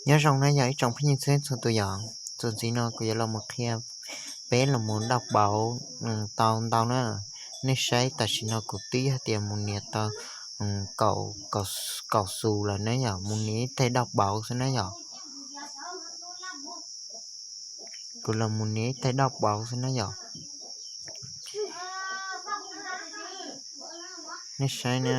Nyob zoo na yog ib tsoom phooj ywg txhua txhua tus yom, txuas ntxiv no kuv yuav los mus qhia peb los mus đọc báo tau ntau na. Nej saib tam sim no kuv twb yog tias mus nias tau kaum xus lawm na yom, mus nias ib teg đọc báo xwb na yom. Kuv los mus nias ib teg đọc báo xwb na yom. Nej saib na.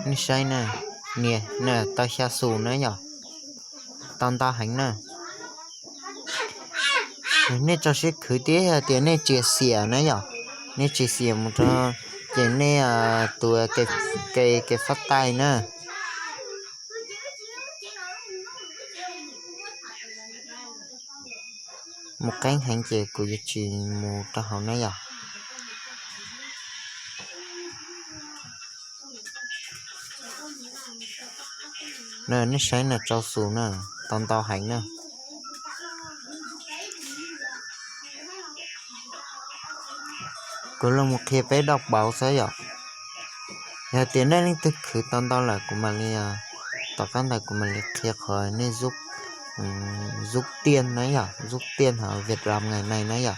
Nej saib na, nias na tau xya xus na yom, tau ntau heev na. Nej tso siab khwv thiab, yog tias nej tsis xiam na yom, nej tsis xiam mus rau ces nej tus kev fab tais na. Mus qeeb heev ces kuv yuav tsis mus rau hauv na yom. Nej saib na, rau xus na, tau ntau heev na. Kuv los mus qhia peb đọc báo xwb yom. Yog tias nej leej twg khwv tau ntau lawm kuv mam li, tom qab ntawd kuv mam li qhia qhov nej rút tiền na yom, rút tiền hauv Việt Nam ngày nay na yom.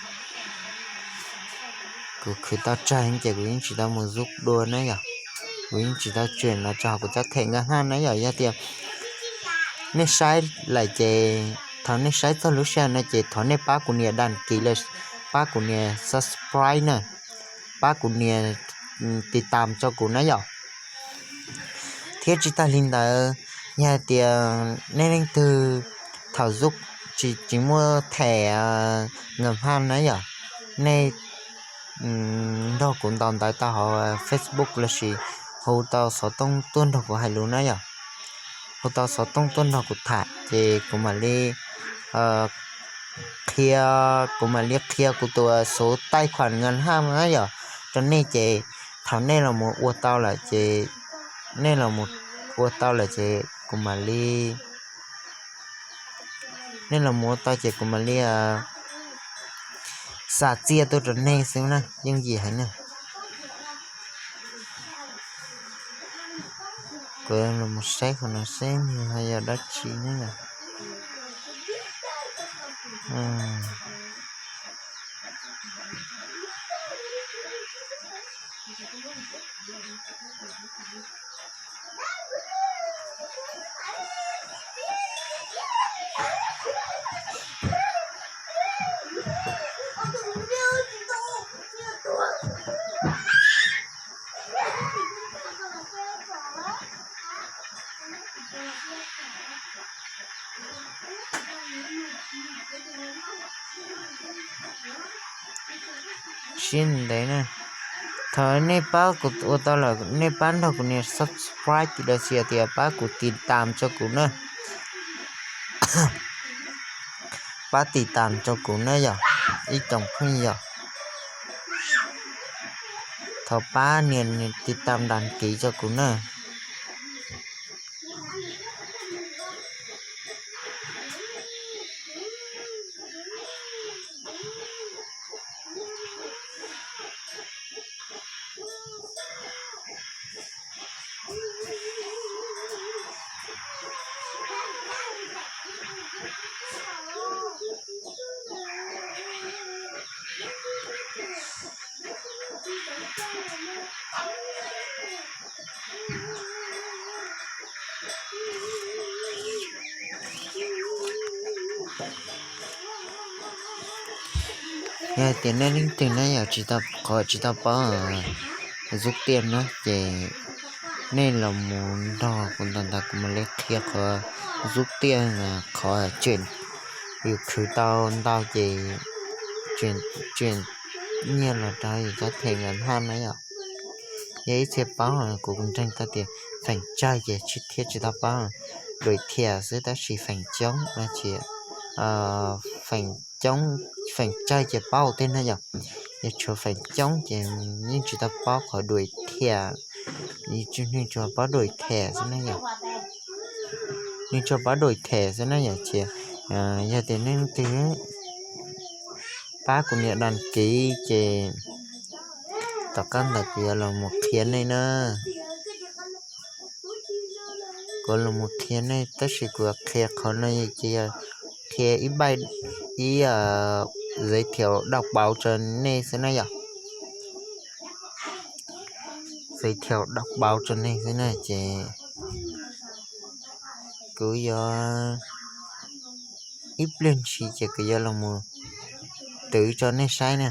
Kuv khwv tau tsawg ces kuv yeej tsis tau mus rút dua na yom. Kuv yeej tsis tau chuyển los rau hauv kuv cov thẻ ngân hàng na yom. Yog tias nej saib lawm ces thaum nej saib txog lub sij hawm no ces thov nej pab kuv nias đăng ký los, pab kuv nias subscribe na, pab kuv nias tiv tam rau kuv na yom. Thiab tsis tag li ntawd, yog hais tias nej leej twg thaum rút tsis, tsis muaj thẻ ngân hàng na yom, nej nrog kuv ntaus ntawv tau hauv Facebook lossis hu tau xov tooj tuaj nrog kuv hais lus na yom. Hu tau xov tooj tuaj nrog kuv tham ces kuv mam li qhia, kuv mam li qhia kuv tus số tài khoản ngân hàng na yom rau nej ces thaum nej los mus ua tau lawm ces, nej los mus ua tau lawm ces kuv mam li, nej los mus ua tau ces kuv mam li xa txiaj tuaj rau nej xwb na, yooj yim heev na. Kuv los mus saib qhov no seb nws ho yog dab tsi ne yom. Siab ntev na. Thaum nej pab kuv ua tau lawm, nej pab nrog kuv nias subscribe los sis tias pab kuv tiv tam rau kuv na. Pab tiv tam rau kuv na yom, ib tsoom phooj ywg. Thov pab nias tiv tam đăng ký rau kuv na. Yog tias nej leej twg na yom tsis tau, qhov tsis tau paub rút tiền na ces nej los mus nrog kuv ntaus ntawv kuv mam li qhia qhov rút tiền, qhov tseem yus khwv tau ntau ces tseem nyiaj los rau yus cov thẻ ngân hàng na yom. Yog ib txhia paub kuv kuv ntseeg tau tias feem tsawg ces thiab tsis tau paub, đuổi thẻ xwb tab sis feem coob no ces, feem coob, feem tsawg ces paub tej na yom. Yog tshuav feem coob ces yeej tsis tau paub qhov đuổi thẻ, yeej tsuas paub đuổi thẻ xwb na yom. Yeej tsuas paub đuổi thẻ xwb na yom ces, yog tias nej leej twg pab kuv nias đăng ký ces tom qab ntawd kuv yuav los mus qhia nej na. Kuv los mus qhia nej, tab sis kuv qhia qhov no ces yog qhia ib npaij, ib, giới thiệu đọc báo rau nej xwb na yom. Giới thiệu đọc báo rau nej xwb na ces kuv yuav, ib pliag ntshis ces kuv yuav los mus twv rau nej saib na.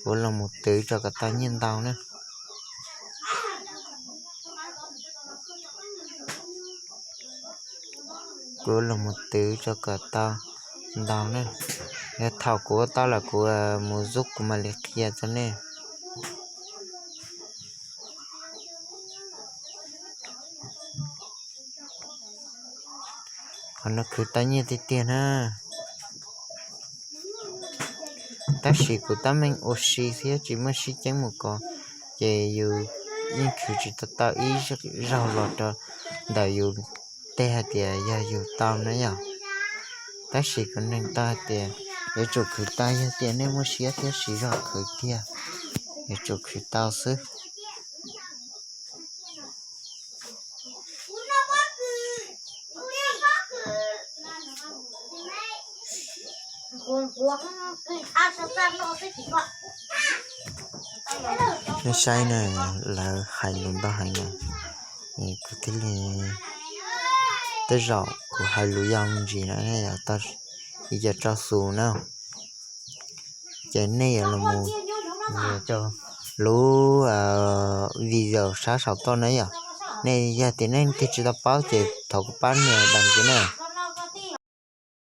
Kuv los mus twv rau kom tau nyiaj ntau na. Kuv los mus twv rau kom tau ntau na. Yog thaum kuv ua tau lawm kuv mus zub kuv mam li qhia rau nej. Qhov no khwv tau nyiaj tiag tiag na. Tab sis kuv tab meeg ua si thiab tsis muaj sib ceeb mus kov, ces yus yeej khwv tsis tau tau ib zaug los rau ntawm yus tej hais tias yog yus tau na yom. Tab sis kuv neeg tau hais tias yuav tsum khwv tau, yog tias nej muaj siab thiab siv zog khwv tiag, yuav tsum khwv tau xwb. Nej saib na, lawv hais lus ntau heev na, kuv thiaj li, tej zaum kuv hais lus yog me ntsis na, nej yuav tau ib co rau xus na. Ces nej yuav los mus, lub video sab saum toj na yom. Nej yog tias nej twg tsis tau paub ces thov kuv pab nias đăng ký na.